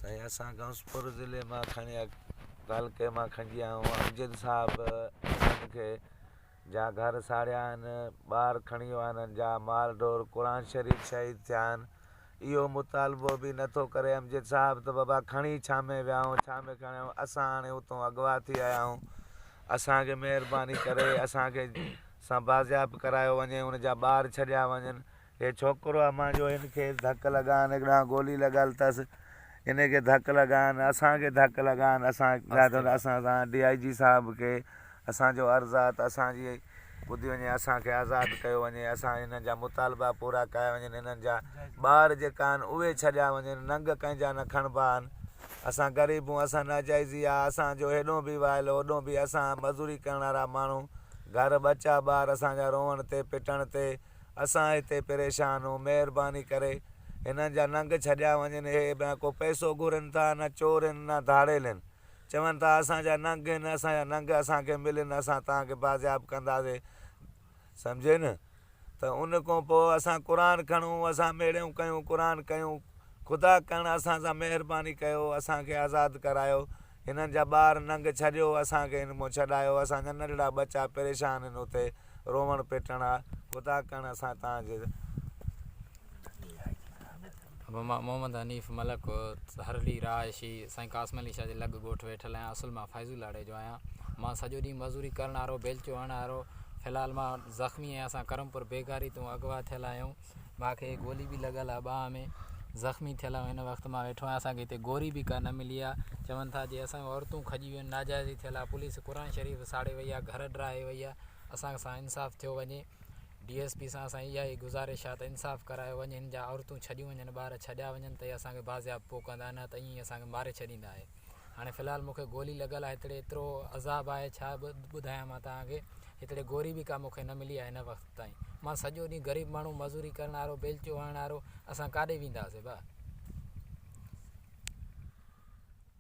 سائين اسان غوثپور ضلعي مان کڻي تعلقي مان کڻي آيا آهيون امجد صاحب اسان کي جا گهر ساڙيا آهن ٻار کڻي ويا آهن جا مال ڍور قرآن شريف شهيد ٿيا آهن اهو مطالبو به نٿو ڪري امجد صاحب ته بابا کڻي ڇا ۾ ويا آهيون ڇا ۾ کڻي آيا اسان هاڻي اتو اغوا ٿي آيا آهيون اسان کي مهرباني ڪري اسان کي سان بازياب ڪرايو وڃي ان جا ٻار ڇڏيا وڃن هي ڇوڪرو آ مانجو هن کي ڌڪ لڳا آهن هڪ گولي لڳل اٿس ان کي ڌڪ لڳا آهن اسان کي ڌڪ لڳا آهن اسان اسان سان ڊي I جي صاحب کي اسان جو عرض آ ته اسان جي ٻڌي وڃي اسان کي آزاد ڪيو وڃي اسان هنن جا مطالبا پورا ڪيا وڃن هنن جا ٻار جيڪا آهن اهي ڇڏيا وڃن ننگ ڪنهن جا نه کڻبا آهن اسان غريب هون اسان ناجائزي آ اسان جو هيڏو به وائل هوڏو به اسان مزوري ڪرڻ وارا ماڻهو گهر ٻچا ٻار اسان جا روئڻ تي پٽڻ تي اسان هتي پريشان هون مهرباني ڪري هنن جا ننگ ڇڏيا وڃن هي نه ڪو پئسو گهرن ٿا نه چور هن نه ڌاڙيل هن چون ٿا اسان جا ننگ هن اسان جا ننگ اسان کي ملن اسان توهان کي بازياب ڪنداسي سمجهي نه ته ان کان پوء اسان قرآن کڻون اسان ميڙيون ڪيون قرآن ڪيون خدا ڪرڻ اسان سان مهرباني ڪيو اسان کي آزاد ڪرايو هنن جا ٻار ننگ ڇڏيو اسان کي هن مون ڇڏايو اسان جا ننڍڙا ٻچا پريشان هن اتي روئڻ پٽڻ آ خدا ڪرڻ اسان تان جي. مان محمد حنيف ملڪ هرلي رهائشي سائين قاسم علي شاهه جي لڳ ڳوٺ ويٺل آهيان اصل مان فيضو لاڙي جو آهيان مان سڄو ڏينهن مزوري ڪرڻ وارو بيلچو هڻڻ وارو في الحال مان زخمي آهيان اسان ڪرمپور بيگاري تون اغوا ٿيل آهيون مان کي گولي به لڳل آهي ٻانهن ۾ زخمي ٿيل آهيون هن وقت مان ويٺو آهيان اسان کي هتي گوري به ڪا نه ملي آهي چون ٿا جي اسان جون عورتون کڄي ويون آهن ناجائزي ٿيل آهي پوليس قرآن شريف ساڙي وئي آهي گهر ڊاهي وئي آهي اسان سان انصاف ٿيو وڃي ڊي ايس پي سان اسان جي اها ئي گذارش آهي ته انصاف ڪرايو وڃي هن جا عورتون ڇڏيون وڃن ٻار ڇڏيا وڃن ته هي اسان کي بازياب پوء ڪندا نه ته ائين ئي اسان کي ماري ڇڏيندا آهي هاڻي في الحال مون کي گولي لڳل آهي هتڙي ايترو عذاب آهي ڇا ٻڌايان مان توهان کي هتڙي گوري به ڪا مون کي نه ملي آهي هن وقت تائين مان سڄو ڏينهن غريب ماڻهو مزوري ڪرڻ وارو بيلچو هڻڻ وارو اسان ڪاڏي وينداسي ڀا.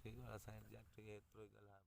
ٺيڪ آهي اسان ايترو ئي ڳالهايو.